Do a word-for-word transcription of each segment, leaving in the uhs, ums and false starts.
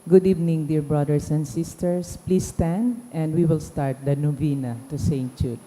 Good evening, dear brothers and sisters. Please stand and we will start the novena to Saint Jude.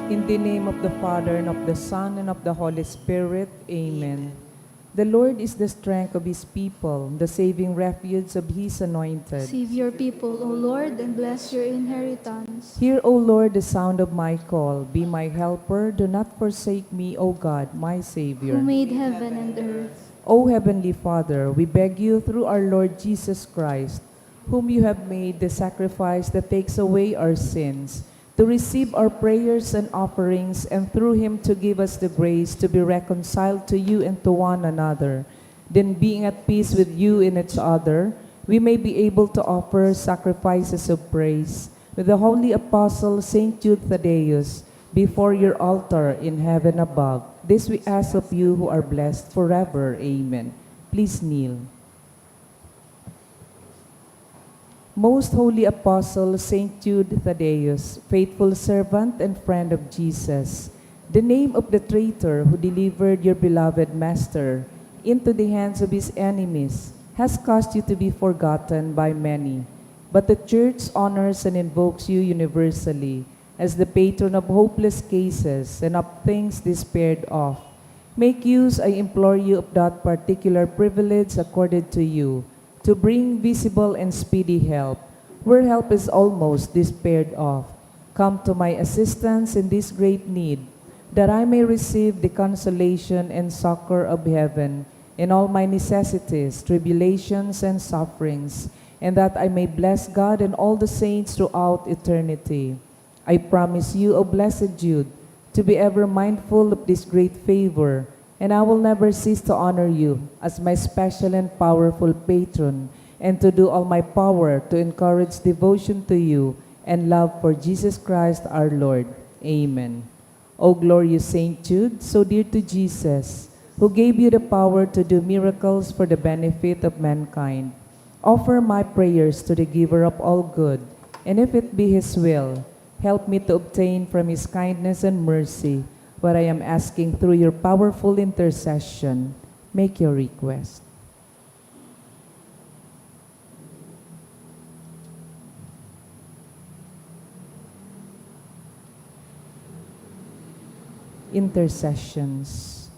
In the name of the Father, and of the Son, and of the Holy Spirit. Amen. The Lord is the strength of his people, the saving refuge of his anointed. Save your people, O Lord, and bless your inheritance. Hear, O Lord, the sound of my call. Be my helper. Do not forsake me, O God, my Savior. Who made heaven and earth. O Heavenly Father, we beg you through our Lord Jesus Christ, whom you have made the sacrifice that takes away our sins, to receive our prayers and offerings, and through him to give us the grace to be reconciled to you and to one another. Then, being at peace with you and each other, we may be able to offer sacrifices of praise with the holy apostle Saint Jude Thaddeus before your altar in heaven above. This we ask of you who are blessed forever. Amen. Please kneel. Most Holy Apostle Saint Jude Thaddeus, faithful servant and friend of Jesus, the name of the traitor who delivered your beloved Master into the hands of his enemies has caused you to be forgotten by many. But the Church honors and invokes you universally as the patron of hopeless cases and of things despaired of. Make use, I implore you, of that particular privilege accorded to you, to bring visible and speedy help, where help is almost despaired of. Come to my assistance in this great need, that I may receive the consolation and succor of heaven in all my necessities, tribulations, and sufferings, and that I may bless God and all the saints throughout eternity. I promise you, O blessed Jude, to be ever mindful of this great favor, and I will never cease to honor you as my special and powerful patron, and to do all my power to encourage devotion to you and love for Jesus Christ our Lord. Amen. O glorious Saint Jude, so dear to Jesus, who gave you the power to do miracles for the benefit of mankind, offer my prayers to the Giver of all good, and if it be His will, help me to obtain from His kindness and mercy what I am asking through your powerful intercession. Make your request. Intercessions.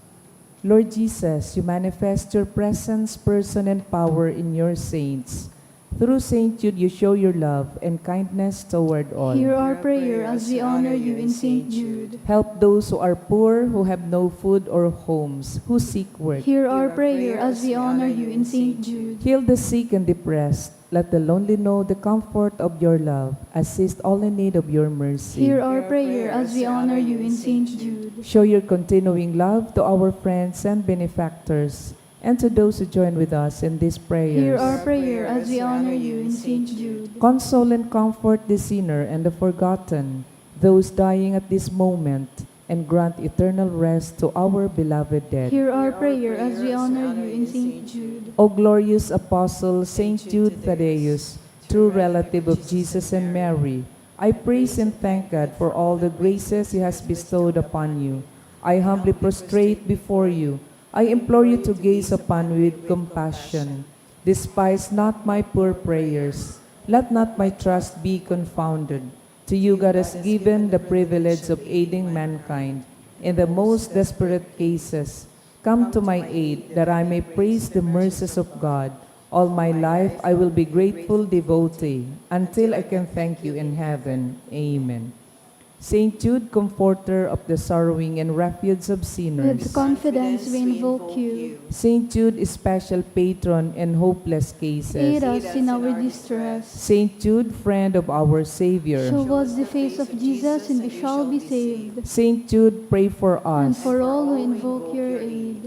Lord Jesus, you manifest your presence, person, and power in your saints. Through Saint Jude, you show your love and kindness toward all. Hear our prayer as we honor you in Saint Jude. Help those who are poor, who have no food or homes, who seek work. Hear our prayer as we honor you in Saint Jude. Heal the sick and depressed. Let the lonely know the comfort of your love. Assist all in need of your mercy. Hear our prayer as we honor you in Saint Jude. Show your continuing love to our friends and benefactors, and to those who join with us in these prayers. Hear our prayer as we honor you in Saint Jude. Console and comfort the sinner and the forgotten, those dying at this moment, and grant eternal rest to our beloved dead. Hear our prayer as we honor you in Saint Jude. O glorious Apostle Saint Jude Thaddeus, true relative of Jesus and Mary, I praise and thank God for all the graces He has bestowed upon you. I humbly prostrate before you. I implore you to gaze upon me with compassion. Despise not my poor prayers. Let not my trust be confounded. To you God has given the privilege of aiding mankind in the most desperate cases. Come to my aid, that I may praise the mercies of God. All my life I will be grateful devotee, until I can thank you in heaven. Amen. Saint Jude, comforter of the sorrowing and refuge of sinners. With confidence we invoke you. Saint Jude, special patron in hopeless cases. Aid us in our distress. Saint Jude, friend of our Savior. Show us the face of Jesus and we shall be saved. Saint Jude, pray for And us. For all who invoke your aid.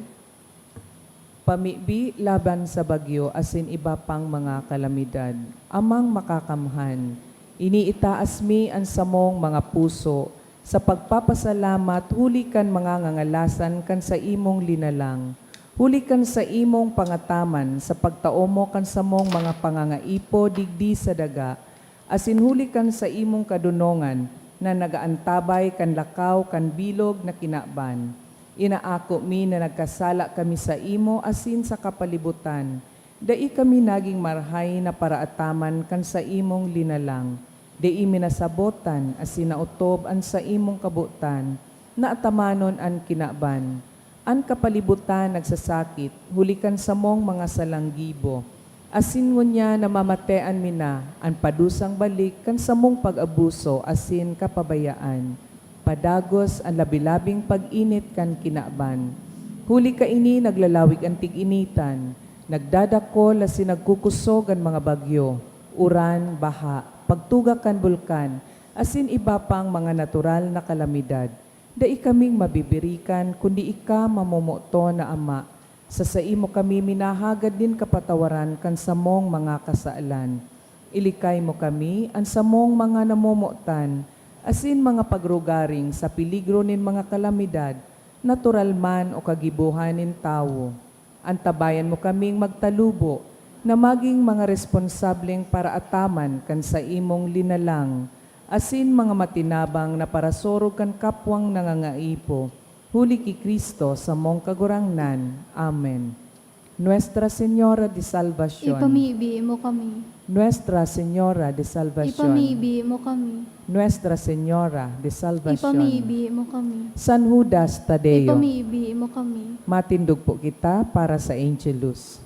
Pamibi laban sa bagyo asin iba pang mga kalamidad. Amang Makakamhan, iniitaas mi an samong mga puso sa pagpapasalamat huli kan mga ngangalasan kan saimong linalang, huli kan saimong pangataman sa pagtao mo kan samong mga pangangaipo digdi sa daga, asin huli kan saimong kadonongan na nag-aantabay kan lakaw kan bilog na kinaban. Inaako mi na nagkasala kami saimo asin sa kapalibutan. Dai kami nagin marahay na paraataman kan saimong linalang. Dai mi nasabotan asin naotob an saimong kabotan na atamanon an kinaban. An kapalibutan nagsasakit huli kan samong mga salang gibo, asin ngunyan namamatean mi na an padusang balik kan samong pag-abuso asin kapabayaan. Padagos an labi-labing pag-init kan kinaban. Huli kaini naglalawig an tig-initan, nagdadakol asin nagkukusog an mga bagyo, uran, baha, pagtugak kan bulkan, asin iba pang mga natural na kalamidad. Dai kaming mabibirikan kundi ika, mamomoton na Ama. Sa saimo kami minahagad nin kapatawaran kan samong mga kasalan. Ilikay mo kami, an samong mga namomotan, asin mga pagrugaring sa peligro nin mga kalamidad, natural man o kagibohan nin tawo. Antabayan mo kaming magtalubo na magin mga responsableng paraataman kan saimong linalang, asin mga matinabang na parasorog kan kapwang nangangaipo, huli ki Cristo samong Kagurangnan. Amen. Nuestra Señora de Salvacion. Ipamibi mo kami. Nuestra Señora de Salvacion. Ipamibi mo kami. Nuestra Señora de Salvacion. Ipamibi mo kami. San Judas Tadeo. Ipamibi mo kami. Matindog po kita para sa Angelus.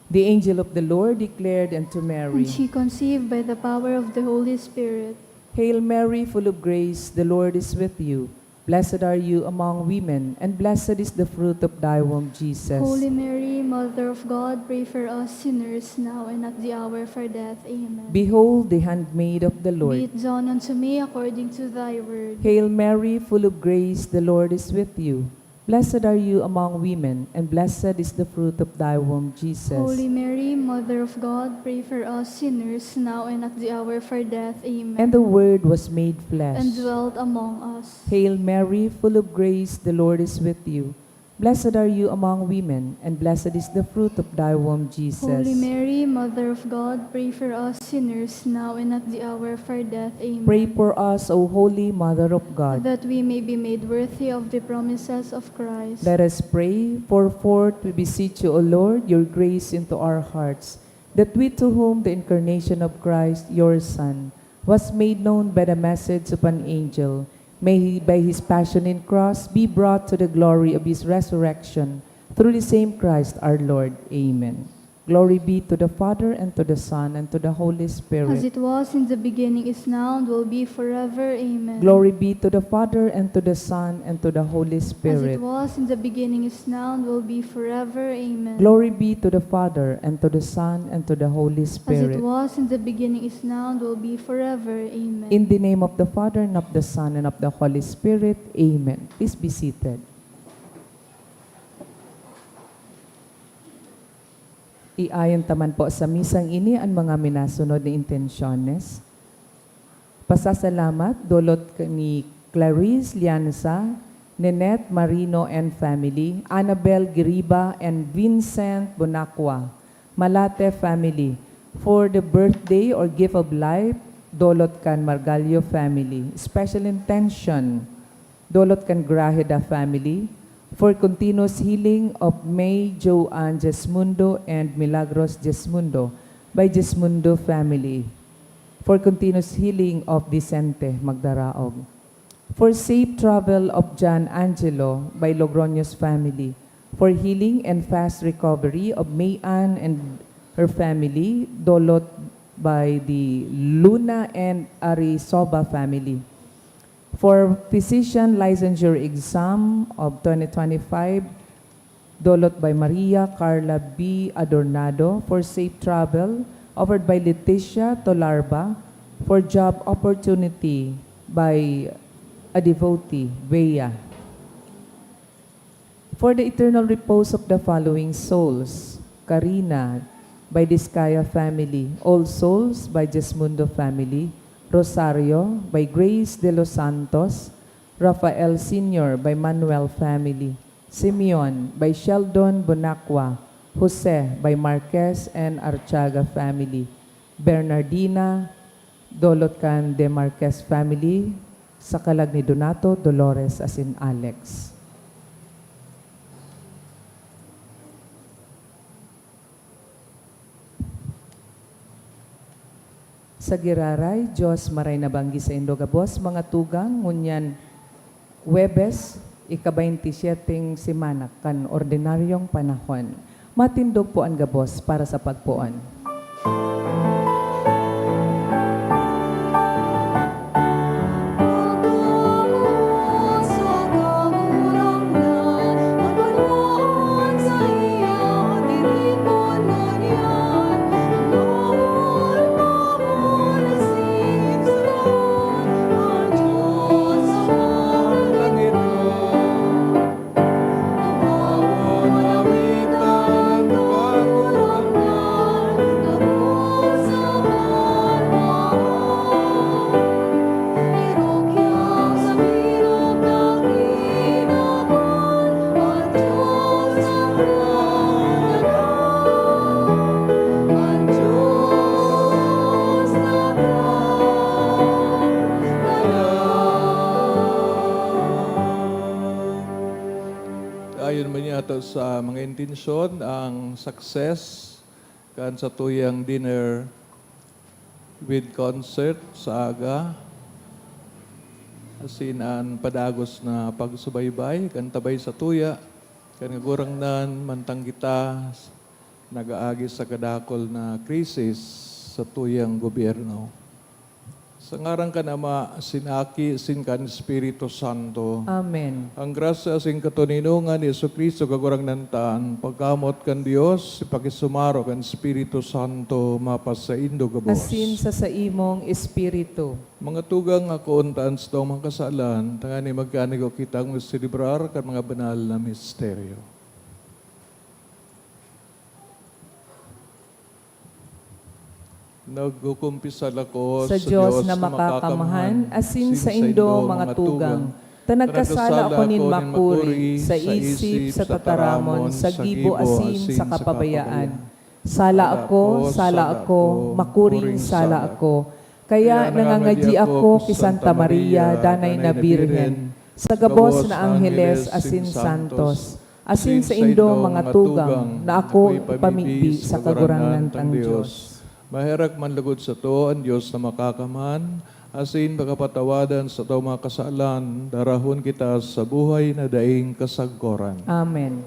The angel of the Lord declared unto Mary. And she conceived by the power of the Holy Spirit. Hail Mary, full of grace, the Lord is with you. Blessed are you among women, and blessed is the fruit of thy womb, Jesus. Holy Mary, Mother of God, pray for us sinners now and at the hour of our death. Amen. Behold the handmaid of the Be Lord. It done unto me according to thy word. Hail Mary, full of grace, the Lord is with you. Blessed are you among women, and blessed is the fruit of thy womb, Jesus. Holy Mary, Mother of God, pray for us sinners now and at the hour of our death. Amen. And the Word was made flesh. And dwelt among us. Hail Mary, full of grace, the Lord is with you. Blessed are you among women, and blessed is the fruit of thy womb, Jesus. Holy Mary, Mother of God, pray for us sinners now and at the hour of our death. Amen. Pray for us, O Holy Mother of God. That we may be made worthy of the promises of Christ. Let us pray. Pour forth, we beseech you, O Lord, your grace into our hearts, that we, to whom the incarnation of Christ, your Son, was made known by the message of an angel, may he, by his passion and cross, be brought to the glory of his resurrection. Through the same Christ our Lord. Amen. Glory be to the Father, and to the Son, and to the Holy Spirit. As it was in the beginning, is now, and will be forever. Amen. Glory be to the Father, and to the Son, and to the Holy Spirit. As it was in the beginning, is now, and will be forever. Amen. Glory be to the Father, and to the Son, and to the Holy Spirit. As it was in the beginning, is now, and will be forever. Amen. In the name of the Father, and of the Son, and of the Holy Spirit. Amen. Please be seated. Iayon ta man po sa misang ini an mga minasunod na intensyones. Pasasalamat, dolot ni Clarice Lianza, Ninette Marino and family, Annabel Giriba and Vincent Bonacqua, Malate family, for the birthday or gift of life, dolot kan Margallo family. Special intention, dolot kan Grajeda family, for continuous healing of May Joanne Jesmundo and Milagros Jesmundo by Jesmundo family, for continuous healing of Vicente Magdaraog, for safe travel of John Angelo by Logroño's family, for healing and fast recovery of May Ann and her family, dolot by the Luna and Arisoba family, for physician licensure exam of twenty twenty-five, dolot by Maria Carla B. Adornado, for safe travel, offered by Leticia Tolarba, for job opportunity by a devotee, Bea. For the eternal repose of the following souls: Karina, by Discaya family; All Souls, by Jesmundo family; Rosario, by Grace de los Santos; Rafael Senior, by Manuel family; Simeon, by Sheldon Bonacqua; Jose, by Marquez and Archaga family; Bernardina, dolot kan De Marquez family, sa kalag ni Donato, Dolores, asin Alex. Sa giraray, Dios, maray na banggi saindo gabos, mga tugang, ngunyan Huwebes, ika-baynti syeteng semana kan ordinaryong panahon. Matindog po an gabos para sa pagpoon. Ayon man yato sa mga intensyon, ang success kan satuyang dinner with concert sa aga, asin an padagos na pagsubaybay kan tabay satuya kan Kagurangnan, mantang kita nag-aagi sa kadakul na krisis sa tuyang gobyerno. Sa ngaran kan Ama, asin Aki, asin kan Espiritu Santo. Amen. Ang grasya asin katoninongan ni Jesu-Cristo, Kagurangnan ta, an pagkamoot kan Dios, pakisumaro kan Espiritu Santo, mapasaindo gabos. Asin sa saimong espiritu. Mga tugang, akoon ta an satong mga kasalan, tanganing magkaanigo kitang magselebrar kan mga banal na misteryo. Nagkukumpisal ako sa Dios na makakamhan, asin saindo, mga tugang, ta nagkasala ako nin makuri sa isip, sa tataramon, sa gibo, asin sa kapabayaan. Sala ako, sala ako, makuring sala ako. Kaya nangangadi ako ki Santa Maria, danay na Birhen, sa gabos na angheles asin santos, asin saindo, mga tugang, na ako ipamigbi sa Kagurangnan tang Dios. Maherak man logod sato an Dios na makakamhan, asin pakapatawadan sa satong mga kasalan, darahon kita sa buhay na daing kasagkoran. Amen.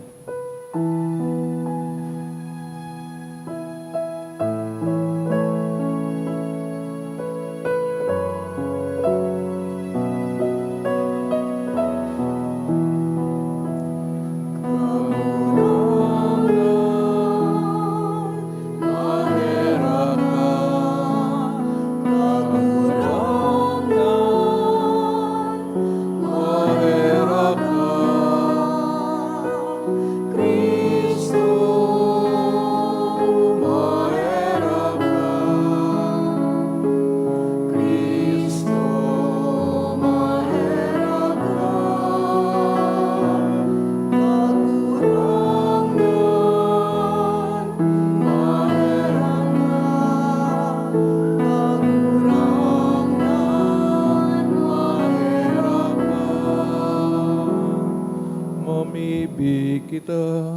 Mamibi kita.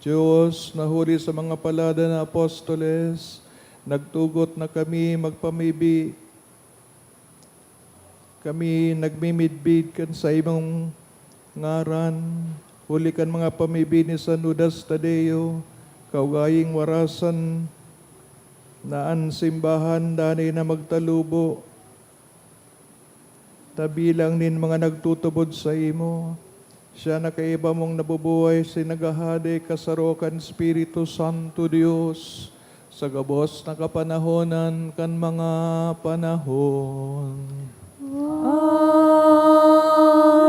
Dios, na huli sa mga palada na apostoles, nagtugot na kami magpamibi. Kami nagmimidbid kan saimong ngaran, huli kan mga pamibi ni San Judas Tadeo, kaugaying warasan na an simbahan danay na magtalubo, ta bilang nin mga nagtutubod saimo. Siya na kaiba mong nabubuhay, si naghahade kasaro kan Espiritu Santo Dios, sa gabos na kapanahonan kan mga panahon.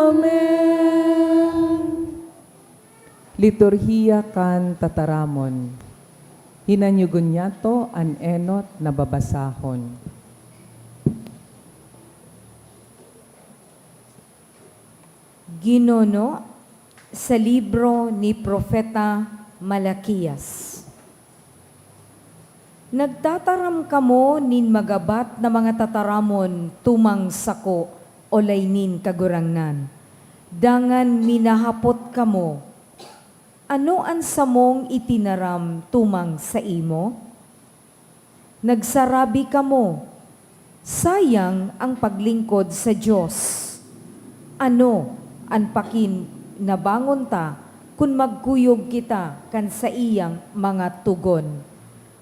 Amen. Liturhiya kan Tataramon. Hinanyugon niyato an enot na babasahon. Ginuno sa libro ni Propeta Malaquias. Nagtataram kamo nin magabat na mga tataramon tumang sako, olay nin Kagurangnan. Dangan minahapot kamo, "Ano an samong itinaram tumang saimo?" Nagsarabi kamo, "Sayang ang paglingkod sa Dios. Ano an pakinabangon ta kun magkuyog kita kan saiyang mga togon,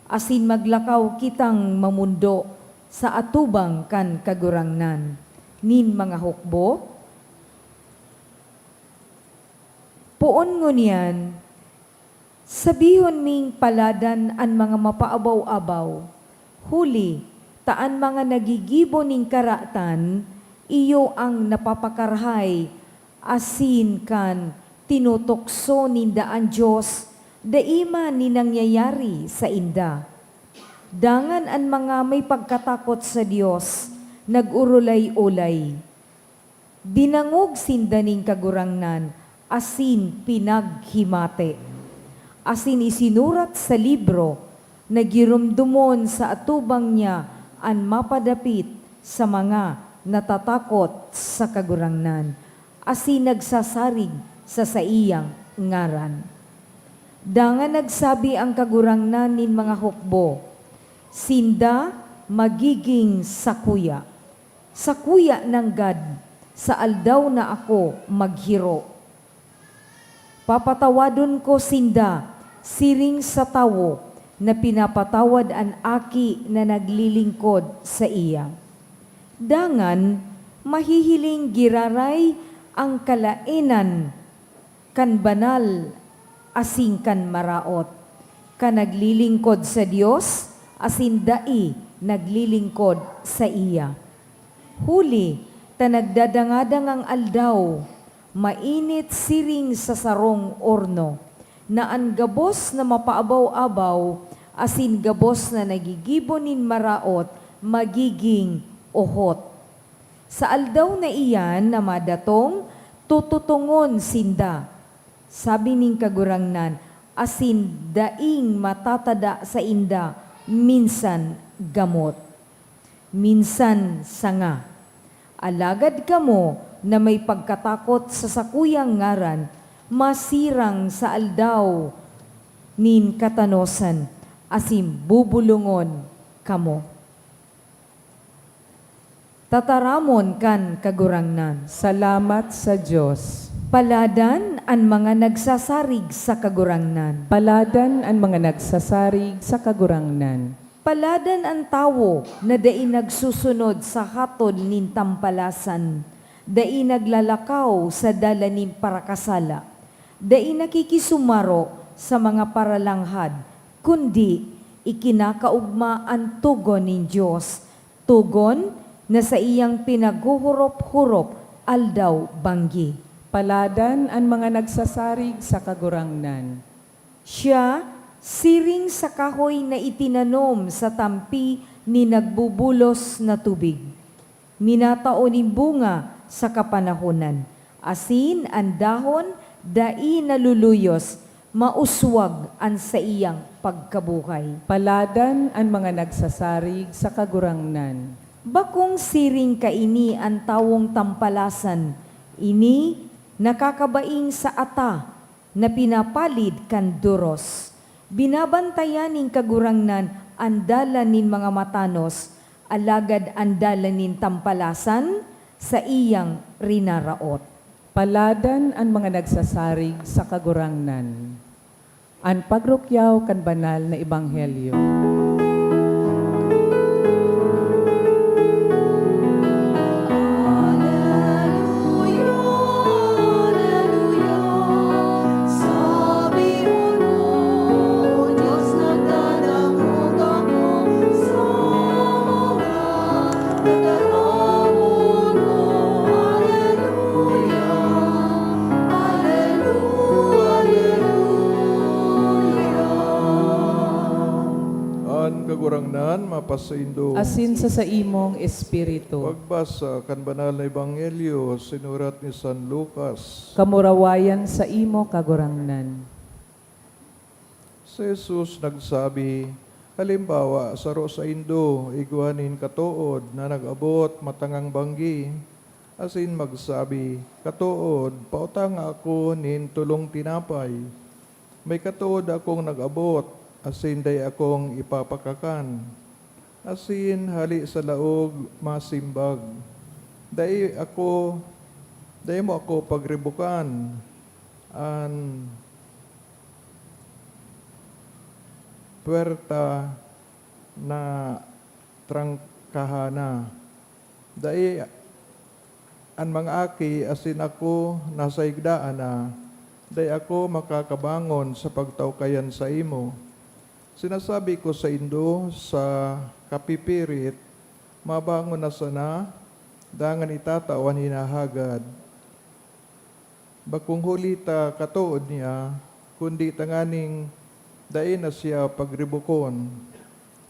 asin maglakaw kitang mamondo sa atubang kan Kagurangnan nin mga hukbo?" Poon ngunyan, sabihon ming paladan an mga mapaabaw-abaw, huli ta an mga naggigibo nin karatan iyo an napapakarahay, asin kan tinutukso ninda an Dios, dai man nin nangyayari sainda. Dangan an mga may pagkatakot sa Dios nag-orolay-olay. Dinangog sinda nin Kagurangnan asin pinaghimate, asin isinurat sa libro na giromdomon sa atubang niya an mapadapit sa mga natatakot sa Kagurangnan asin nagsasarig sa saiyang ngaran. Dangan nagsabi an Kagurangnan nin mga hukbo, "Sinda magigin sakuya." Sakuya nanggad, sa aldaw na ako maghiro. Papatawadon ko sinda siring sa tawo na pinapatawad an aki na naglilingkod saiya. Dangan mahihiling giraray an kalaenan kan banal asin kan maraot, kan naglilingkod sa Dios asin dai naglilingkod saiya. Huli ta nagdadangadang an aldaw, mainit siring sa sarong orno, na an gabos na mapaabaw-abaw asin gabos na naggigibo nin maraot magigin ohot. Sa aldaw na iyan na madatong, tututongon sinda, sabi nin Kagurangnan, asin daing matatada sainda minsan gamot, minsan sanga. Alagad kamo na may pagkatakot sa sakuyang ngaran, masirang sa aldaw nin katanosan, asin bubulongon kamo. Tataramon kan Kagurangnan. Salamat sa Dios. Paladan An mga nagsasarig sa Kagurangnan. Paladan an mga nagsasarig sa Kagurangnan. Paladan an tawo na dai nagsusunod sa hatod nin tampalasan, dai naglalakaw sa dalan nin parakasala, dai nakikisumaro sa mga paralanghad, kundi ikinakaogma an togon nin Dios, togon na saiyang pinaghuhurop-hurop aldaw-banggi. Paladan an mga nagsasarig sa Kagurangnan. Siya siring sa kahoy na itinanom sa tampi nin nagbubulos na tubig. Minatao nin bunga sa kapanahonan, asin an dahon dai naluluyos, mauswag an saiyang pagkabuhay. Paladan an mga nagsasarig sa Kagurangnan. Bakong siring kaini an tawong tampalasan, ini nakakabaing sa ata na pinapalid kan doros. Binabantayan nin Kagurangnan an dalan nin mga matanos, alagad an dalan nin tampalasan saiyang rinaraot. Paladan an mga nagsasarig sa Kagurangnan. An pagrukyaw kan banal na ebanghelyo. Aleluya, aleluya, sabi mo, O Diyos, nagdadangog ako sa mga tataramon mo. Aleluya, aleluya, aleluya. An Kagurangnan mapasaindo. Asin sa saimong espiritu. Pagbasa kan Banal na Ebanghelyo sinurat ni San Lucas. Kamurawayan saimo, Kagurangnan. Si Jesus nagsabi, "Halimbawa, saro saindo igwa nin katood na nag-abot matangang banggi, asin magsabi, 'Katood, pautanga ako nin tolong tinapay.' May katood akong nag-abot, asin dai akong ipapakakan. Asin hale sa laog masimbag, 'Dai ako, dai mo ako pagribokan.' An puwerta natrangkahan na. Dai an mga aki asin ako nasa higdaan na, dai ako makakabangon sa pagtao kaiyan saimo. Sinasabi ko saindo sa kapipirit, mabangon na sana, dangan itatao an hinahagad. Bakong huli ta katood niya, kundi tanganing dai na siya pagribokon.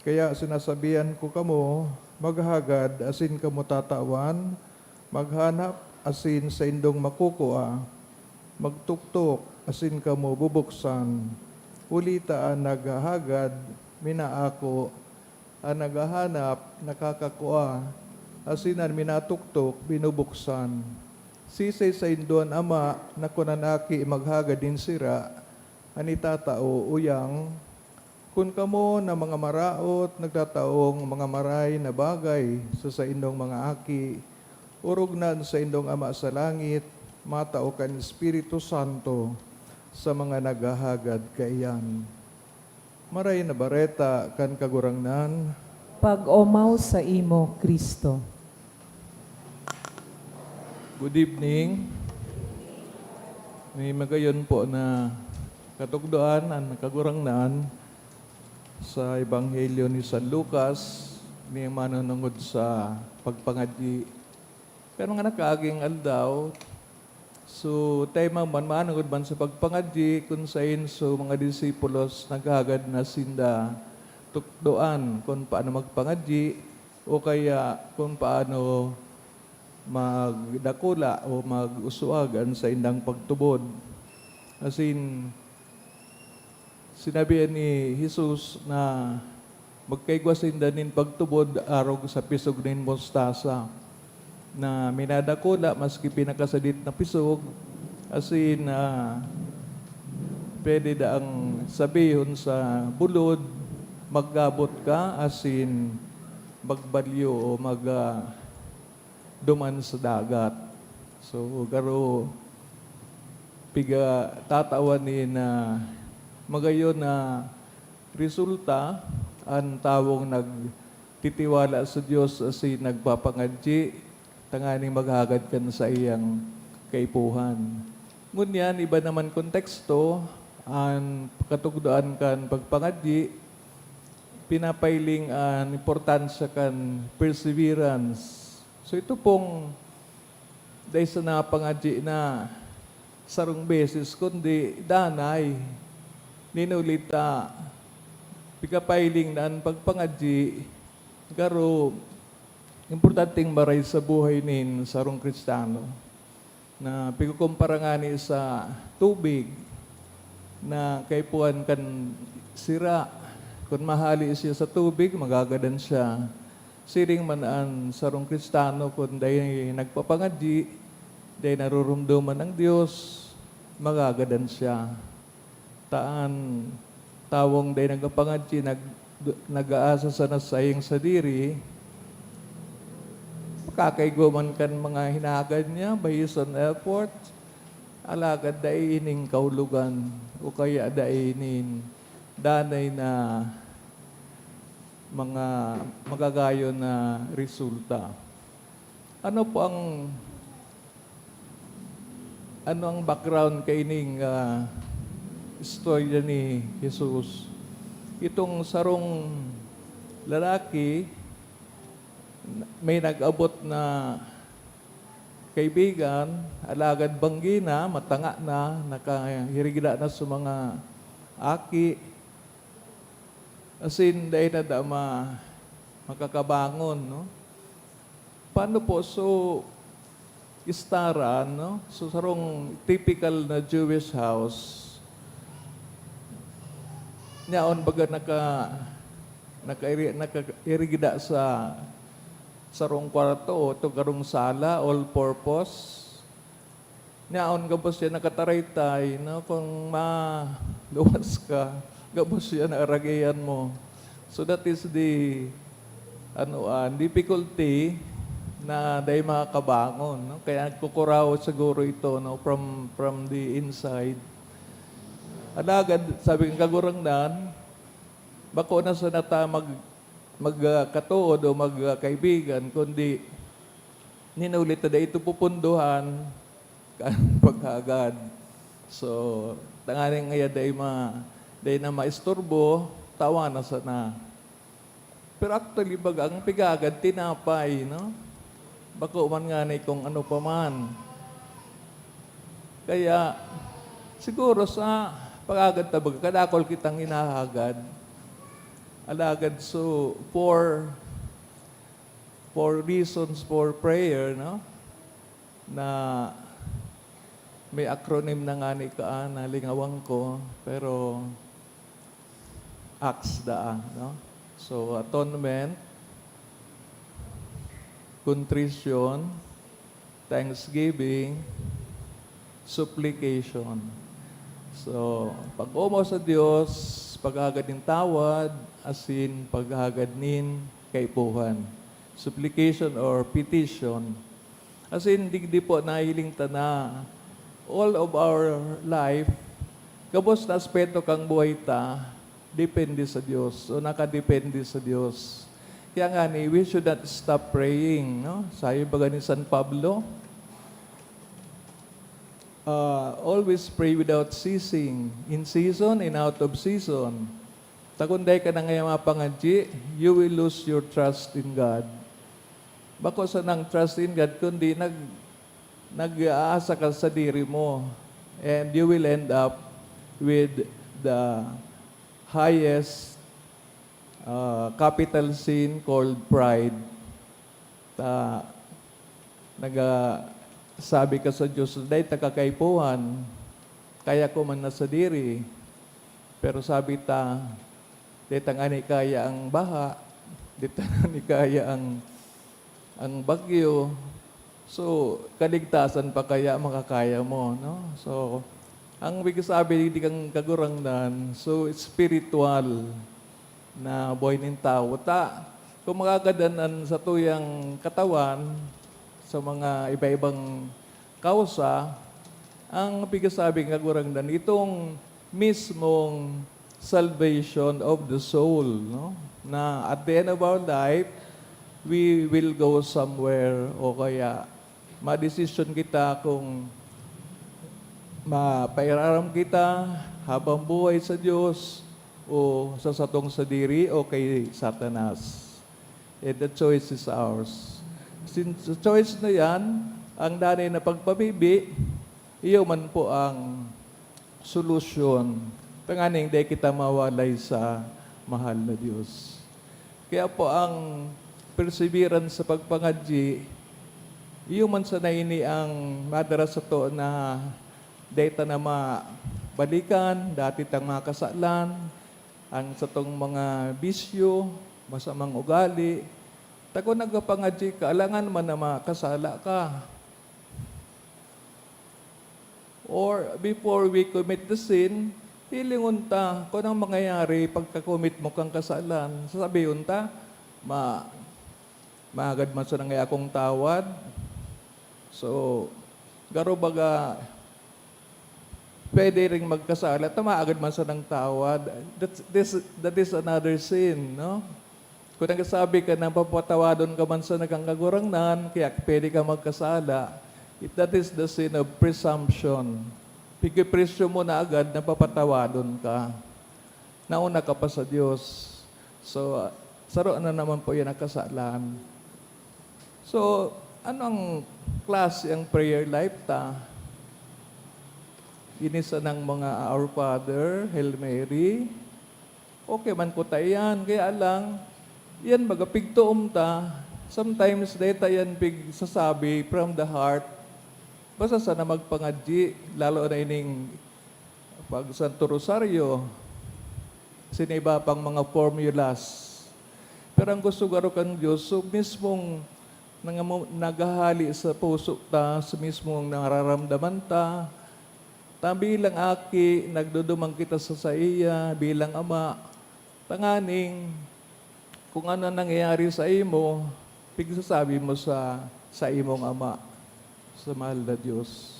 Kaya sinasabihan ko kamo, maghagad asin kamo tatawan, maghanap asin saindong makukua, magtuktok asin kamo bubuksan. Huli ta an naghahagad, minaako, an naghahanap, nakakakua, asin an minatuktok, binubuksan. Sisay saindo an ama na kun an aki maghagad nin sira, an itatao uyang? Kun kamo na mga maraot nagtataong mga maray na bagay sa saindong mga aki, orog na an saindong Ama sa langit matao kan Espiritu Santo sa mga naghahagad kaiyan. Maray na Bareta kan Kagurangnan. Pag-omaw saimo, Cristo. Good evening. May magayon po na katugdoan an Kagurangnan sa Ebanghelyo ni San Lucas, ni manunungod sa pagpangadyi. Kan mga nakaaging aldaw, so, tema man, manungod man sa pagpangadyi, kun saen so mga disipulos naghagad na sinda tukdoan kun paano magpangadyi o kaya kun paano magdakula o mag-uswag an saindang pagtubod. Asin, sinabihan ni Jesus na magkaigwa sinda nin pagtubod arog sa pisog nin mostasa, na minadakula maski pinakasadit na pisog, asin, ah, pwede daang sabihon sa bulod, "Maggabot ka," asin magbalyo o mag, ah, duman sa dagat. So, garo, Pigatatawan ni na magayon na resulta an tawong nagtitiwala sa Dios asin nagpapangadyi tanganing maghagad kan saiyang kaipuhan. Ngunyan, iba naman konteksto, an katugdoan kan pagpangadyi, pinapailing an importansya kan perseverance. So, ito pong dai sa napangadyi na sarong beses, kundi danay. Ninulita, pigapailing na an pagpangadyi, garo importanteng maray sa buhay nin sarong Kristiyano, na pigkukumpara ngani sa tubig na kaipuhan kan sira. Kun mahali siya sa tubig, magagadan siya. Siring man an sarong Kristiyano, kun dai nagpapangadyi, dai naroromdoman an Dios, magagadan siya. Ta an tawong dai nagpapangadyi, nag-, nag-aasa sana sa saiyang sadiri, makakaigwa man kan mga hinahagad niya by his own effort, alagad dai ining kahulogan o kaya dai nin danay na mga magagayon na resulta. Ano po ang, ano ang background kaining, ah, istorya ni Jesus? Itong sarong lalaki, may nag-abot na kaibigan, alagad banggi na, matanga na, nakahirigda na sa mga aki, asin dai na da ma-, makakabangon, no? Paano po? So, istaran, no? So, sarong typical na Jewish house, nyaon baga naka-, nakairi-, nakairigda sa sarong kwarto o ito karong sala, all-purpose. Nyaon gabos siya nakataraytay, no? Kung maluwas ka, gabos siya na aragihan mo. So that is the, ano, ah, difficulty na dai makakabangon, no? Kaya nagkukuraw siguro ito, no, from, from the inside. Alagad, sabi ng Kagurangnan, bako na sana ta mag-, mag-, ah, katood o mag-, ah, kaibigan, kundi ninuli ta dai ito pupundohan kan paghagad. So, tanganing ngaya dai ma-, dai na maisturbo, tawan na sana. Pero actually, baga, ang pighagad, tinapay, no? Bako man ngani kung ano pa man. Kaya, siguro sa paghagad ta, baga, kadakol kitang hinahagad. Alagad, so, for, for reasons for prayer, no? Na may acronym na ngani kaan, nalingawan ko, pero acts daa, no? So, atonement, contrition, thanksgiving, supplication. So, pag-omaw sa Dios, paghagad nin tawad, asin paghagad nin kaipuhan. Supplication or petition. Asin, digdi po nahiling ta na all of our life, gabos na aspeto kan buhay ta, depende sa Dios o nakadepende sa Dios. Kaya ngani, we should not stop praying, no? Sabi baga ni San Pablo, ah, "Always pray without ceasing, in season and out of season." Ta kun dai ka na ngaya mapangadyi, you will lose your trust in God. Bako sanang trust in God, kundi nag-, nag-aasa ka sa sadiri mo. And you will end up with the highest, uh, capital sin called pride. Ta, naga-, sabi ka sa Dios, "Dai ta kakaipuhan, kaya ko man na sadiri." Pero sabi ta, "Dai ta ngani kaya ang baha, dai ta ngani kaya ang, ang bagyo." So, kaligtasan pa kaya makakaya mo, no? So, ang ibig sabi ni kan Kagurangnan, so spiritual na buhay nin tawo. Ta, kung magagadan an satuyang katawan sa mga iba-ibang kausa, Ang pigasabi nga Kagurangnan, itong mismong salvation of the soul, no? Na at the end of our life, we will go somewhere o kaya madesisyon kita kung mapairaram kita habang buhay sa Diyos o sa satong sadiri o kay Satanas. And the choice is ours. Since the choice na yan, ang danay na pagpabibi, iyo man po ang solusyon tanganing dai kita mawalay sa mahal na Diyos. Kaya po ang perseverance sa pagpangadyi, iyo man sana ini ang madara sato na dai ta na mabalikan, dati tang mga kasalan, ang satong mga bisyo, masamang ugali. Ta kun nagpapangadyi ka, alangan man na makasala ka. Or before we commit the sin, hilingon ta kung anong mangyayari pagka-commit mo kang kasalan. Sasabihon ta, ma-, maagad man sana ngaya akong tawad. So, garo baga, pwede ring magkasala, ta maagad man sanang tawad. That's, this, that is another sin, no? Kung nagsasabi ka na papatawadon ka man sana kan Kagurangnan, kaya pwede ka magkasala, it, that is the sin of presumption. Pigipresyo mo na agad na papatawadon ka. Nauna ka pa sa Diyos. So, ah, saro na naman po yan ang kasalan. So, anong klase ang prayer life ta? Ini sanang mga Our Father, Hail Mary, okay man kuta iyan. Kaya lang, yan baga pigtoom ta. Sometimes, dai ta yan pigsasabi from the heart. Basta sana magpangadyi, lalo na ining pag Santo Rosario, siniba pang mga formulas. Pero ang gusto garo kan Diyos, so mismong nangamo-, naghahali sa puso ta, sa mismong nararamdaman ta, ta bilang aki, nagduduman kita sa saiya, bilang ama, tanganing kung ano nangyayari sa imo, pigsasabi mo sa, sa imong Ama, sa mahal na Diyos.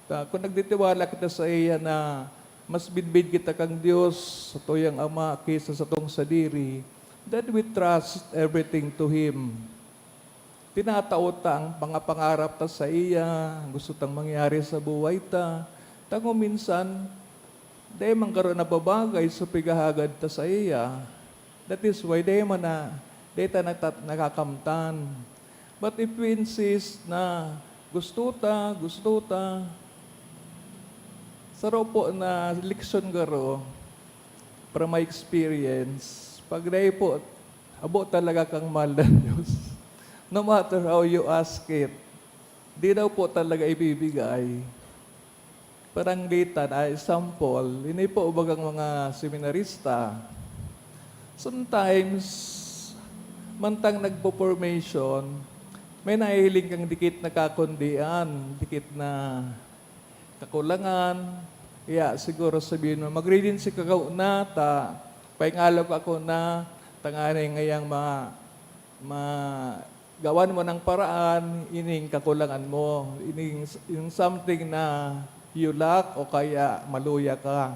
Ta, kung nagtitiwala kita sa iya na mas bidbid kita kan Diyos, satuyang Ama, ki sa satong sadiri, then we trust everything to Him. Tinatao ta ang mga pangarap ta sa iya, gusto tang mangyari sa buhay ta. Ta kung minsan, dai man garo nababagay sa pighahagad ta saiya. That is why dai man na, dai ta nata-, nakakamtan. But if we insist na gusto ta, gusto ta, saro po na leksyon garo, from my experience, pag dai po, habo talaga kang mahal na Diyos. No matter how you ask it, di daw po talaga ibibigay. Parang dita na example, ini po bagang mga seminarista, sometimes, mantang nagpo-formation, may nahihiling kang dikit na kakundian, dikit na kakulangan. Kaya siguro sabihin mo, "Mag-regency ka na, ta paingalo ka ko na, tanganing ngayang ma-, ma-, gawan mo ng paraan, ining kakulangan mo, ining, yung something na you lack o kaya maluya ka."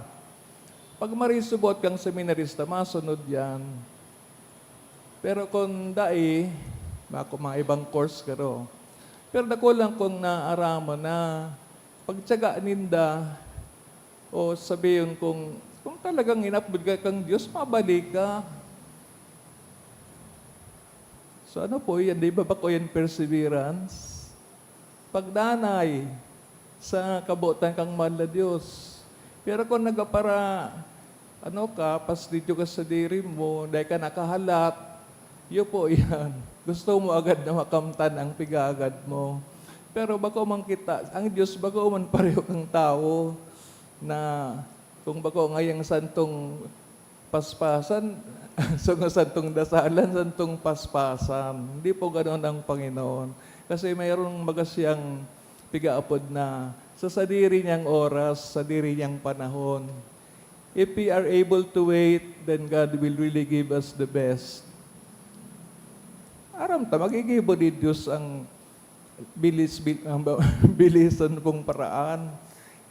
Pag marisubot kang seminarista, masunod yan. Pero kung dai, mga, mga ibang course garo. Pero dakul lang kung naaraman na, pagtiyaga ninda, o sabihin kung, kung talagang inapod ka kang Diyos, mabalik ka. So ano po yan? Di ba bako yan perseverance? Pagdanay sa kabotan kang mahal na Diyos. Pero kung nagapara, ano ka, pasdidyo ka sa diri mo, dai ka nakahalat, iyo po yan. Gusto mo agad na makamtan ang pigagad mo. Pero bako man kita, ang Diyos bako man pareho kang tawo na kung bako ngayang santong paspasan, so nga santong dasalan, santong paspasan. Hindi po ganon ang Panginoon. Kasi mayroong baga siyang pigaapod na sa sadiri niyang oras, sadiri niyang panahon. If we are able to wait, then God will really give us the best. Aram ta, magigibo ni Diyos ang bilis, bil-, ang ba-, bilisan pong paraan.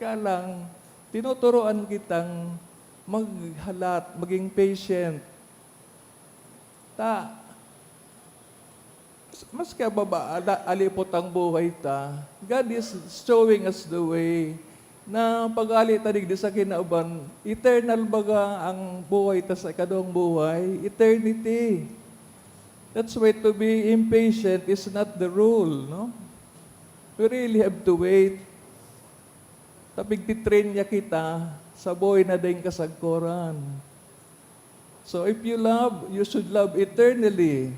Kaya lang, tinuturuan kitang maghalat, maging patient. Ta, maski baba, ala, alipot ang buhay ta, God is showing us the way na pag-ali ta digdi sa kinaban, eternal baga ang buhay ta sa ikaduhang buhay, eternity. That's why to be impatient is not the rule, no? We really have to wait. Ta pigtitrain niya kita sa buhay na daing kasagkoran. So, if you love, you should love eternally.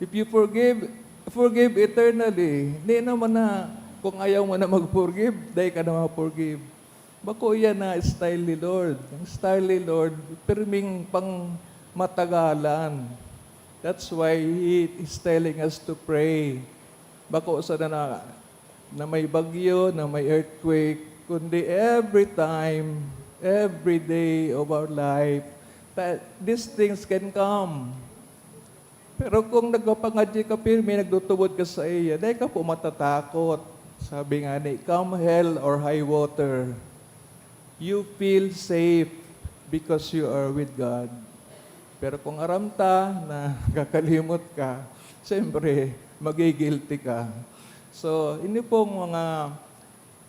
If you forgive, forgive eternally. Di naman na, kung ayaw mo na mag-forgive, dai ka na ma-forgive. Bako iyan na style ni Lord. Ang style ni Lord, pirming pang matagalan. That's why He is telling us to pray. Bako sana na, na may bagyo, na may earthquake, kundi every time, every day of our life, that these things can come. Pero kung nagpapangadyi ka pirmi, nagtutubod ka sa iya, dai ka po matatakot. Sabi nga ni, "Come hell or high water, you feel safe because you are with God." Pero kung aram ta na kakalimot ka, siyempre, magigilty ka. So, ini pong mga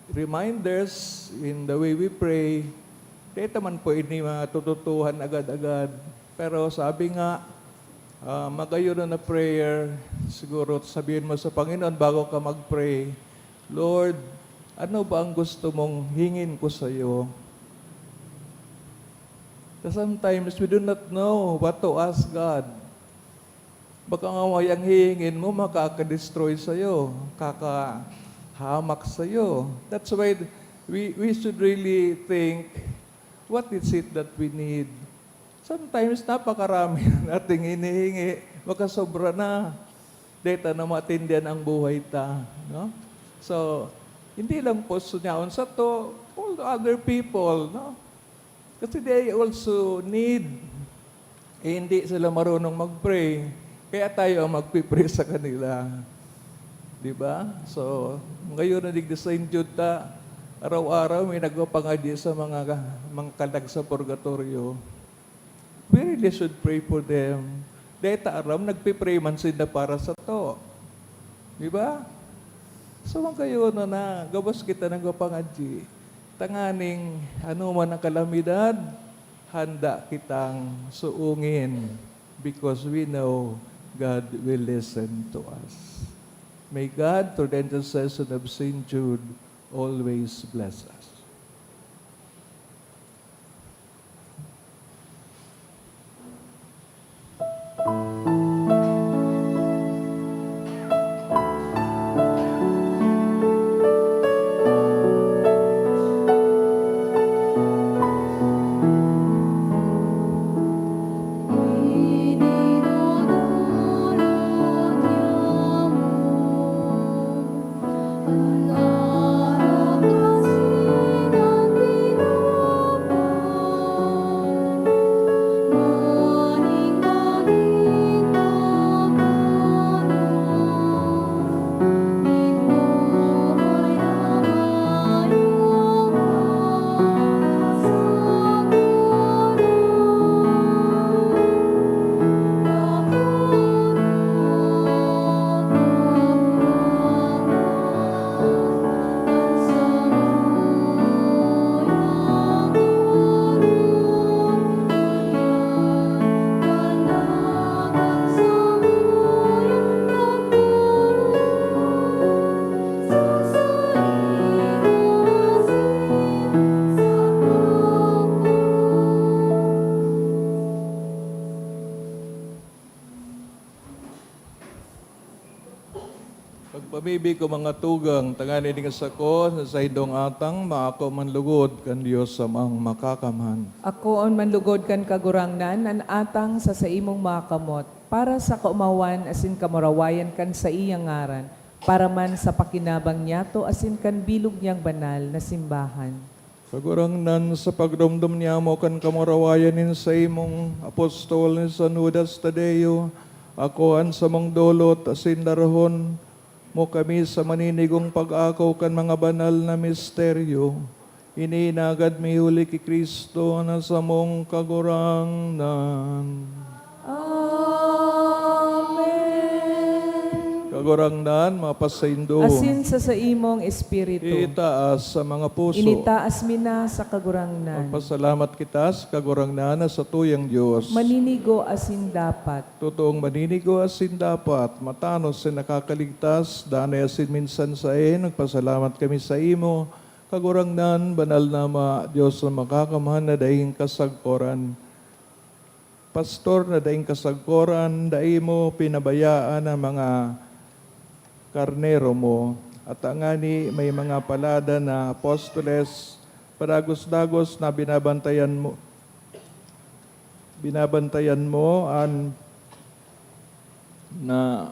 reminders in the way we pray, dai ta man po ini matututuhan agad-agad. Pero sabi nga, ah, magayon na prayer, siguro sabihin mo sa Panginoon bago ka mag-pray, "Lord, ano ba ang gusto mong hingin ko sa'yo?" Ta sometimes we do not know what to ask God. Baka nga may ang hihingin mo makaka-destroy sa'yo, kakahamak sa'yo. That's why we, we should really think, what is it that we need? Sometimes, napakarami na nating hinihingi, makasobra na. Dai ta na maintindihan ang buhay ta, no? So, hindi lang po sunyaon sato, all the other people, no? Kasi they also need. Eh, hindi sila marunong mag-pray. Kaya tayo ang magpi-pray sa kanila. Di ba? So, ngayon na digdi sa inyo ta, araw-araw may nagpapangadyi sa mga, mga kalag sa purgatorio. We really should pray for them. Dai ta aram, nagpi-pray man sinda para sato. Di ba? So, magayon na, gabos kita nagpapangadyi. Tanganing, ano man ang kalamidad, handa kitang suungin because we know God will listen to us. May God, through the intercession of Saint Jude, always bless us. Pagpamibi ko, mga tugang, tanganing sako sa saindong atang, maako man lugod kan Dios Amang Makakamhan. Akoon man lugod kan Kagurangnan an atang sa saimong mga kamot, para sa kaomawan asin kamurawayan kan saiyang ngaran, para man sa pakinabang niyato asin kan bilog niyang banal na simbahan. Kagurangnan, sa pagdumdom niyamo kan kamurawayan nin saimong apostol ni San Judas Tadeo, ako an samong dolot asin darahon, mo kami sa maninigong pag-ako kan mga banal na misteryo. Ini inagad mi huli ki Cristo na samong Kagurangnan. Amen. Kagurangnan, mapasaindo. Asin sa saimong espiritu. Itaas sa mga puso. Initaas mi na sa Kagurangnan. Magpasalamat kita sa Kagurangnan na satuyang Dios. Maninigo asin dapat. Totoong maninigo asin dapat, matanos na nakakaligtas, danay asin minsan saen, nagpasalamat kami saimo, Kagurangnan, Banal na Ama, Dios na Makakamhan na daing kasagkoran. Pastor na daing kasagkoran, dai mo pinabayaan ang mga karnero mo, at tangani may mga palada na apostoles, padagos-dagos na binabantayan mo, binabantayan mo an, na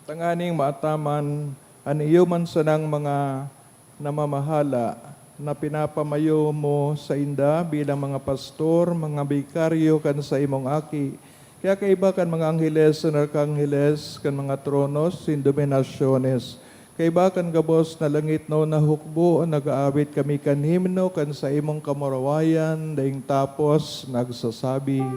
tanganing maataman an iyo man sanang mga namamahala na pinapamayo mo sainda bilang mga pastor, mga bikaryo kan saimong Aki. Kaya kaiba kan mga angheles na arkangheles, kan mga tronos, sin dominasyones, kaiba kan gabos na langitnon na hukbo, nag-aawit kami kan himno kan saimong kamurawayan, daing tapos nagsasabi,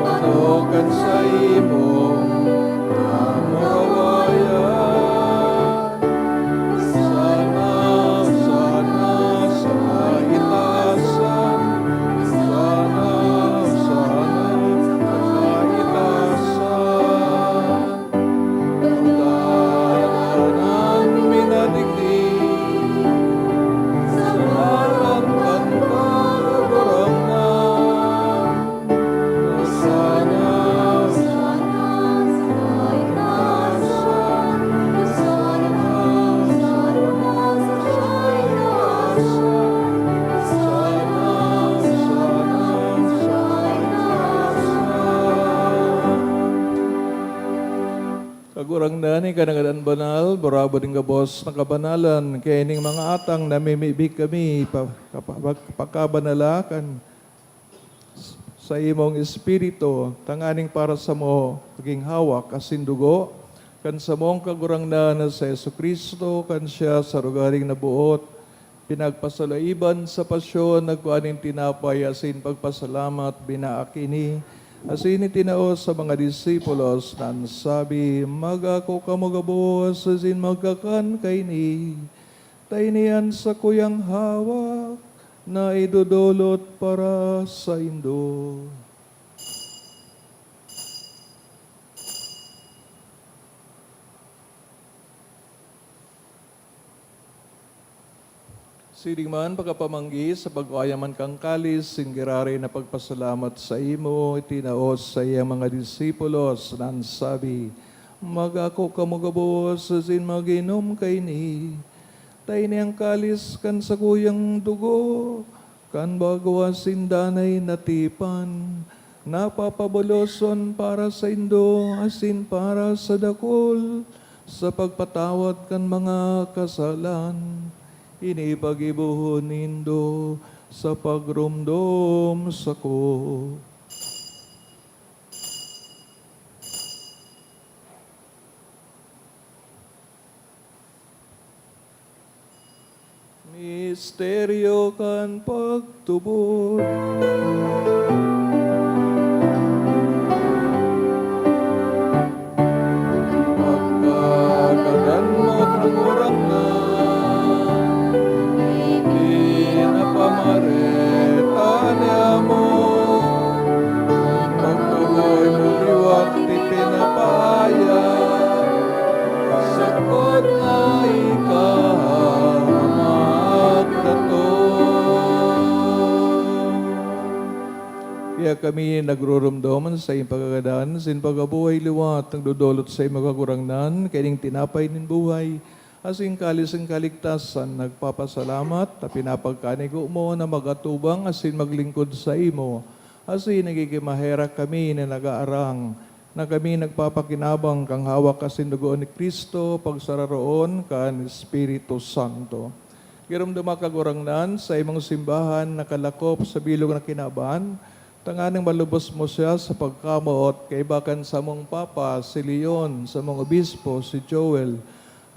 Ano kan saimong kamurawayan? Sana, sana sa kaitaasan, sana, sana sa kaitaasan. Dalan mi na digdi sa ngaran kan Kagurangnan. Sana, sana, sana, sana, sana, sana, sana, sana. Kagurangnan, ika na ngadan banal, burabod nin gabos na kabanalan, kaya ining mga atang namimibi kami, pa-, kapa-, pagkabanala kan saimong Espiritu, tanganing para samo magin hawak asin dugo kan samong Kagurangnan na si Jesu-Cristo, kan siya sa rogaring naboot, pinagpasalaiban sa pasyon, nagkua nin tinapay asin pagpasalamat, binaak ini, asin itinao sa mga disipulos, na an sabi, "Mag-ako kamo gabos asin magkakan kaini. Ta ini an sakuyang hawak na idodolot para saindo." Siring man, pagkapamanggi, sa pagkua niya man kan kalis, nin giraray na pagpasalamat saimo, itinao sa iyang mga disipulos, na an sabi, "Mag-ako kamo gabos asin mag-inom kaini. Ta ini an kalis kan sakuyang dugo kan bago asin danay na tipan, na papaboloson para saindo asin para sa dakul sa pagpatawad kan mga kasalan. Ini paggibohon nindo sa pagromdom sako." Misteryo kan pagtubod. Pagkagadan mo, Kagurangnan, ipinapamareta niamo. Pagtuloy mo liwat ipinapaaya, sagkod na ika magdatong. Kaya kami nagruromdom sa iyong pagkagadan, sin pagkabuhay liwat, nagdodolot sa imo, Kagurangnan, kaining tinapay nin buhay, Asin kalis nin kaligtasan, nagpapasalamat ta pinapagkanigo mo na mag-atubang asin maglingkod saimo. Asin nagigimaherak kami na nagaarang na kami nagpapakinabang kan hawak asin dugo ni Cristo, pagsararoon kan Espiritu Santo. Giromdoma, Kagurangnan, sa imong simbahan nakalakop sa bilog na kinaban, tanganing malubos mo siya sa pagkamoot, kaiba kan samong Papa, si Leon, samong Obispo, si Joel,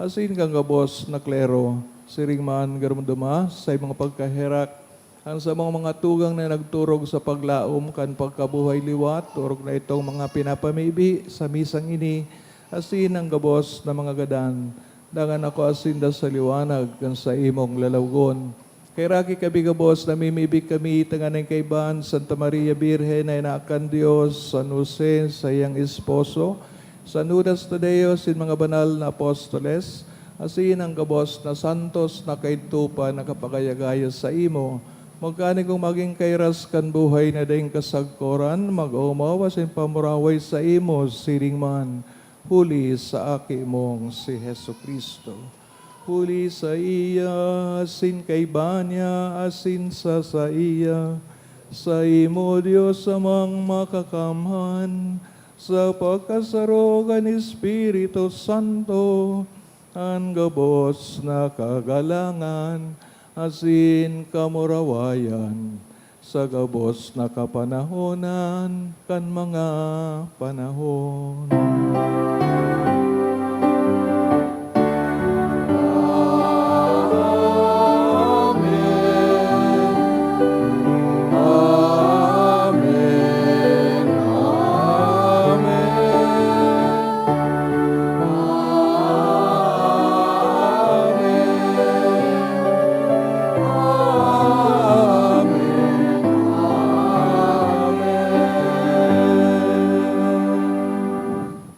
asin kan gabos na klero. Siring man, giromdoma, sa imong pagkaherak, an samong mga tugang na nagturog sa paglaom kan pagkabuhay liwat, orog na itong mga pinapamibi sa misang ini, asin an gabos na mga gadan, dangan ako asin da sa liwanag kan saimong lalawogon. Kaheraki kami gabos, namimibi kami tanganing kaiba an Santa Maria Birhen na Ina kan Dios, San Jose, saiyang esposo, San Judas Tadeo, asin mga banal na apostoles, asin an gabos na santos na kaidto pa nakapagaya-gaya saimo, magkanigong magin kairas kan buhay na daing kasagkoran, mag-omaw asin pamuraway saimo siring man, huli sa Aki mong si Jesu-Cristo. Huli saiya, asin kaiba niya, asin sa saiya, saimo, Dios Amang Makakamhan, sa pagkasaro kan Espiritu Santo, an gabos na kagalangan asin kamurawayan sa gabos na kapanahonan kan mga panahon. Amen. Amen. Amen. Amen. Amen.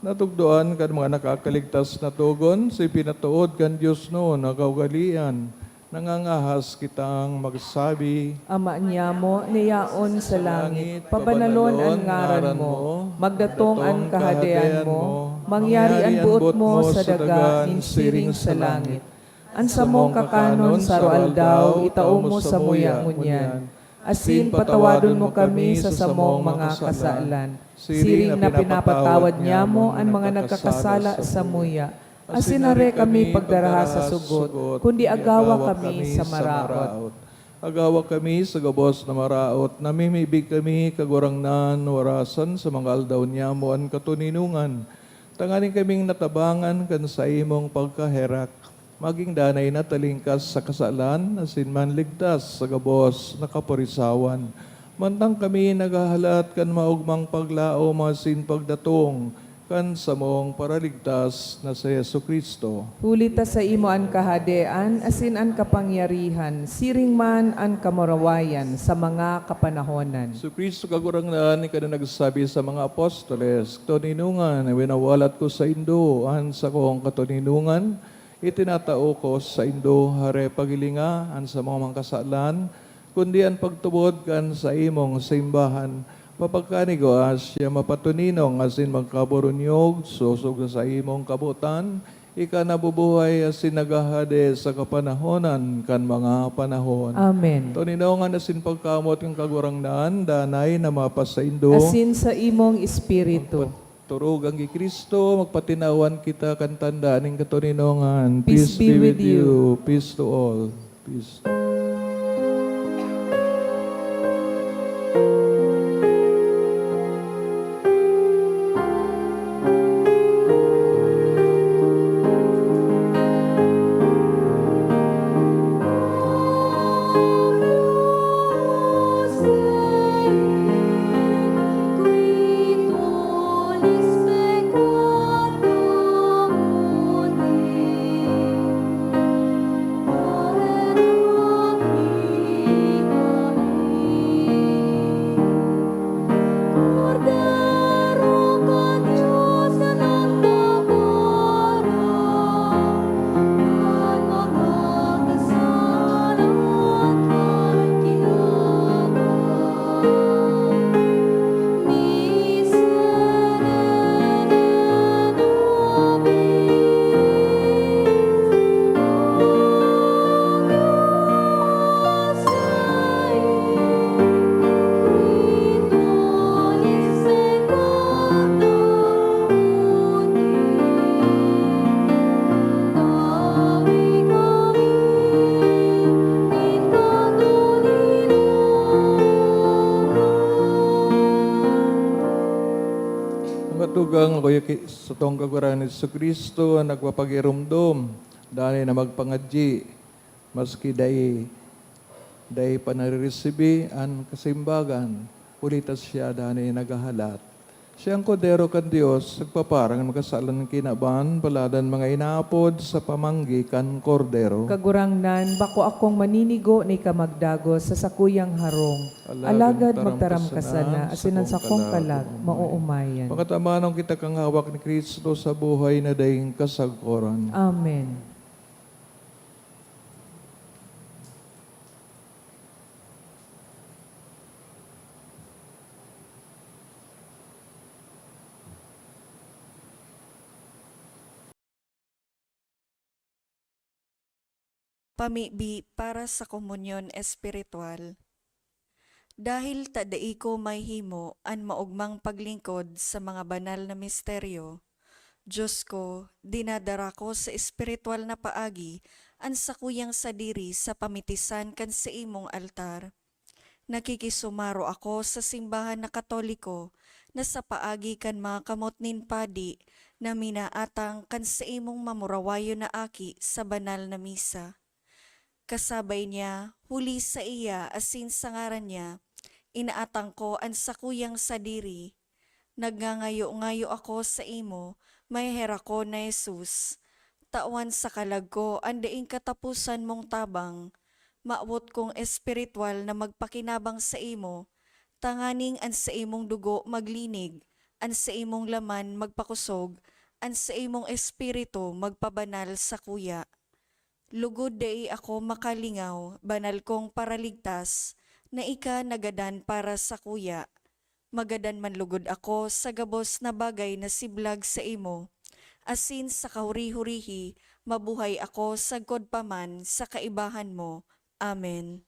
Natugdoan kan mga nakakaligtas na togon, si pinatood kan Dios no na kaugalian. Nangangahas kitang magsabi, Ama niamo na yaon sa langit, pabanalon an ngaran mo, magdatong an kahadean mo, mangyari an boot mo sa daga nin siring sa langit. An samong kakanon sa aroaldaw, itao mo samuya ngunyan. Asin patawadon mo kami sa samong mga kasalan, siring na pinapatawad niamo an mga nagkakasala samuya. Asin hare kami pagdaraha sa sugot, kundi agawa kami sa maraot. Agawa kami sa gabos na maraot, namimibi kami, Kagurangnan, warasan sa mga aldaw niamo an katoninongan, tanganing kaming natabangan kan saimong pagkaherak, magin danay na talingkas sa kasalan, asin manligtas sa gabos na kaporisawan. Mantang kami naghahalat kan maogmang paglaom asin pagdatong kan samong Paraligtas na si Jesu-Cristo. Huli ta saimo an kahadean asin an kapangyarihan, siring man an kamurawayan sa mga kapanahonan. Si Cristo Kagurangnan, ika na nagsabi sa mga apostoles, "Katoninongan, winawalat ko saindo an sakong katoninongan, itinatao ko saindo, hare paghilinga an samong mga kasalan, kundi an pagtubod kan saimong simbahan. Papagkanigwa siya mapatoninong asin magkaburunyog, sosog sa saimong kabotan, ika nabubuhay asin naghahade sa kapanahonan kan mga panahon." Amen. Toninongan asin pagkamoot kan Kagurangnan, danay na mapasaindo. Asin sa imong espiritu. Turugang ki Cristo, magpatinawan kita kan tanda nin katoninongan. Peace be with you. Peace to all. Peace. Tugang, Kuya, ki-, sa tong Kagurangnan Jesu-Cristo, nagpapagiromdom, danay na magpangadyi, maski dai, dai pa naririsibi an kasimbagan, huli ta siya danay naghahalat. Siya an Kordero kan Dios, nagpaparang an makasalan kinaban, paladan mga inaapod sa pamanggi kan Kordero. Kagurangnan, bako akong maninigo na ika magdagos sa sakuyang harong. Alagad magtaram ka sana, asin an sakong kalag maoomayan. Pakatamanon kita kan hawak ni Cristo sa buhay na daing kasagkoran. Amen. Pamibi para sa komunyon espiritual. Dahil ta dai ko mahimo an maogmang paglingkod sa mga banal na misteryo, Diyos ko, dinadara ko sa espiritual na paagi an sakuyang sadiri sa pamitisan kan saimong altar. Nakikisumaro ako sa simbahan na Katoliko na sa paagi kan mga kamot nin padi na minaatang kan saimong mamurawayon na aki sa banal na misa. Kasabay niya, huli saiya asin sa ngaran niya, inaatang ko an sakuyang sadiri. Nagngangayo-ngayo ako saimo, maheherak ko na Jesus, tawan sa kalag ko an daing kataposan mong tabang. Mawot kong espiritual na magpakinabang saimo, tanganing an saimong dugo maglinig, an saimong laman magpakosog, an saimong espiritu magpabanal sakuya. Lugod dai ako makalingaw, banal kong Paraligtas, na ika nagadan para sakuya. Magadan man lugod ako sa gabos na bagay na siblag saimo, asin sa kahuri-hurihi mabuhay ako sagkod pa man sa kaibahan mo. Amen.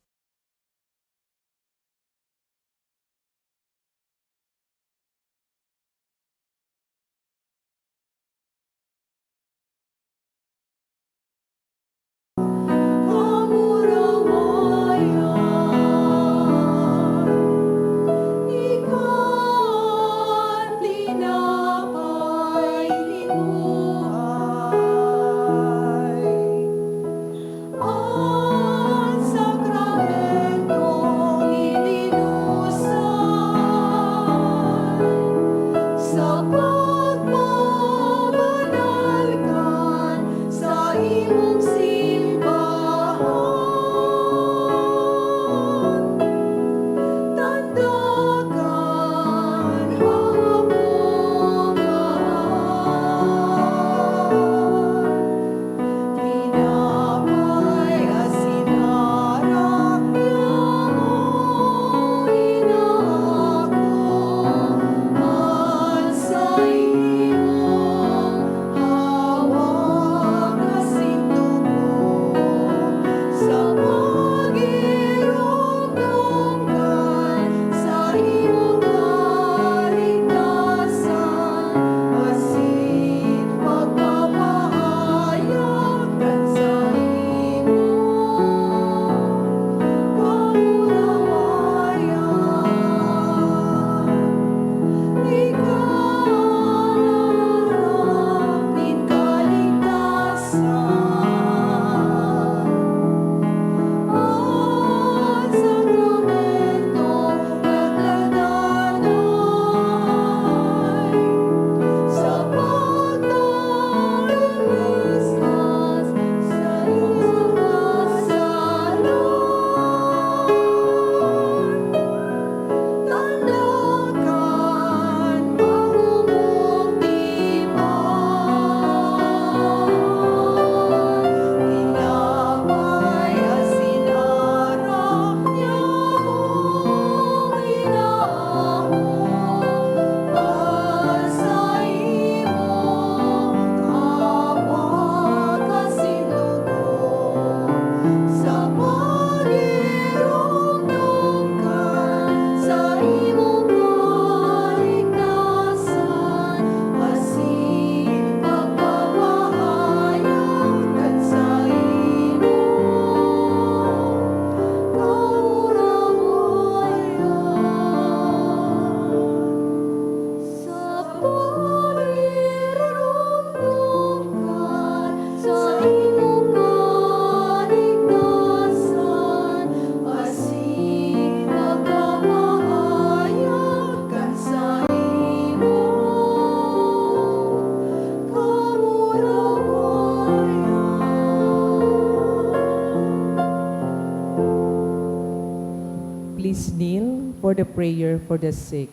The prayer for the sick.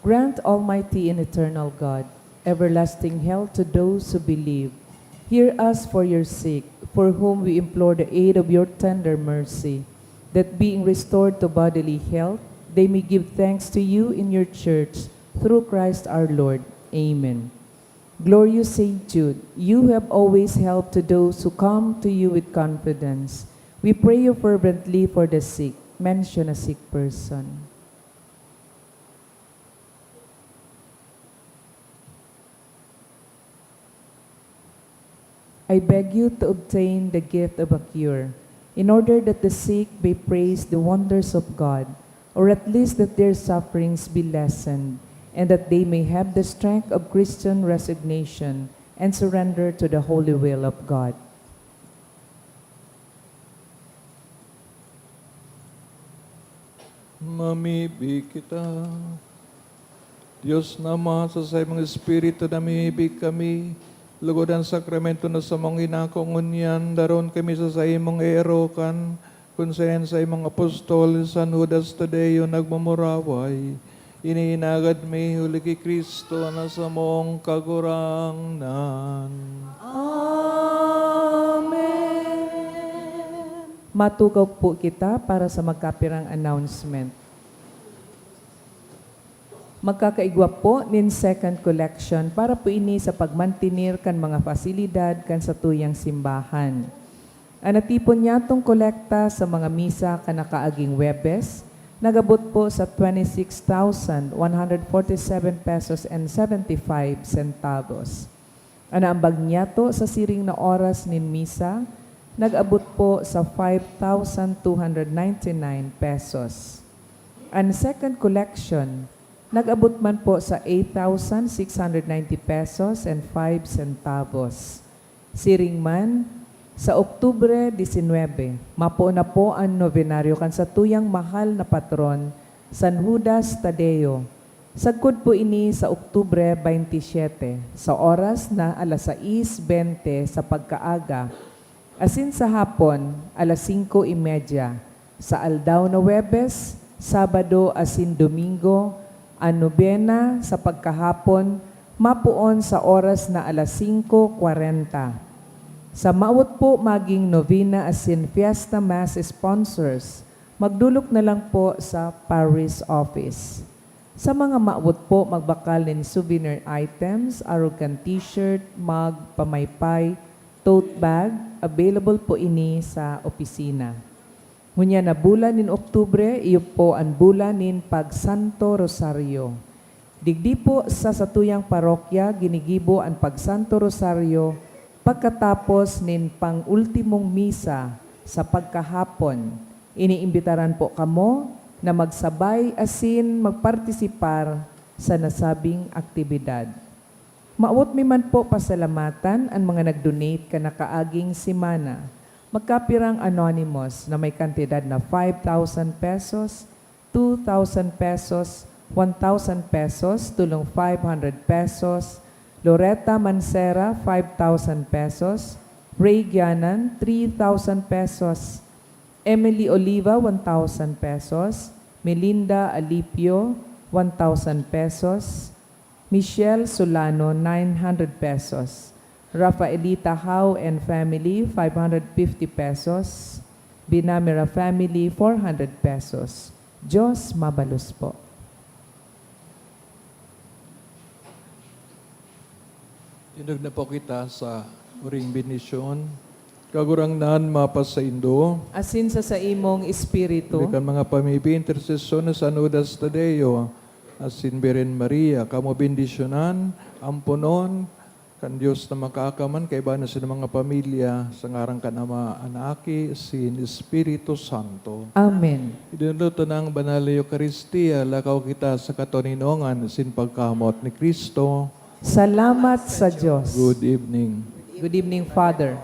Grant, Almighty and eternal God, everlasting health to those who believe. Hear us for your sick, for whom we implore the aid of your tender mercy, that being restored to bodily health, they may give thanks to you in your church, through Christ our Lord. Amen. Glorious Saint Jude, you have always helped to those who come to you with confidence. We pray you fervently for the sick. Mention a sick person. I beg you to obtain the gift of a cure, in order that the sick may praise the wonders of God, or at least that their sufferings be lessened, and that they may have the strength of Christian resignation and surrender to the holy will of God. Mamibi kita. Dios na Ama, sa saimong Espiritu namimibi kami, lugod an sakramento na samong inako ngunyan, daron kami sa saimong eerokan, kun saen saimong apostol, San Judas Tadeo, nagmumuraway. Ini inagad mi huli ki Cristo na samong Kagurangnan. Amen. Matukaw po kita para sa magkapirang announcement. Magkakaigwa po nin second collection para po ini sa pagmantenir kan mga pasilidad kan satuyang simbahan. An natipon nyatong kolekta sa mga misa kan nakaaging Huwebes nag-abot po sa twenty-six thousand one hundred forty-seven pesos and seventy-five centavos. An naambag nyato sa siring na oras nin misa nag-abot po sa five thousand two hundred ninety-nine pesos. An second collection nag-abot man po sa eight thousand six hundred ninety pesos and five centavos. Siring man, sa Oktubre disinwebe, mapoon na po an nobenaryo kan satuyang mahal na patron, San Judas Tadeo. Sagkod po ini sa Oktubre baynte siyete, sa oras na alas sais bente sa pagkaaga, asin sa hapon, alas singko y media. Sa aldaw na Huwebes, Sabado asin Domingo, an nobena sa pagkahapon mapoon sa oras na alas singko kwarenta. Sa mawot po maging novena asin fiesta mass sponsors, magdolok na lang po sa parish office. Sa mga mawot po magbakal nin souvenir items, arog kan t-shirt, mug, pamaypay, tote bag, available po ini sa opisina. Ngunyan na bulan nin Oktubre, iyo po an bulan nin Pagsanto Rosario. Digdi po sa satuyang parokya, ginigibo an Pagsanto Rosario pagkatapos nin pang-ultimong misa sa pagkahapon. Iniimbitaran po kamo na magsabay asin magpartisipar sa nasabing aktibidad. Mawot mi man po pasalamatan an mga nag-donate kan nakaaging semana. Magkapirang anonymous na may kantidad na five thousand pesos, two thousand pesos, one thousand pesos, tulong five hundred pesos, Loretta Mancera, five thousand pesos, Ray Gianan, three thousand pesos, Emily Oliva, one thousand pesos, Melinda Alipio, one thousand pesos, Michelle Solano, nine hundred pesos. Rafaelita Hao and family, five hundred fifty pesos. Binamira family, four hundred pesos. Diyos mabalos po. Tindog na po kita sa huring bendisyon. Kagurangnan mapasaindo. Asin sa saimong espiritu. Kan mga pamibi, intersesyon ni San Judas Tadeo, asin Birhen Maria, kamo bendisyonan, amponon, kan Dios na makaakaman, kaiba na sin mga pamilya, sa ngaran kan Ama, an Aki, asin Espiritu Santo. Amen. Idinulot na ang Banal na Eukaristia, lakaw kita sa katoninongan sin pagkamoot ni Cristo. Salamat sa Diyos. Good evening. Good evening, Father.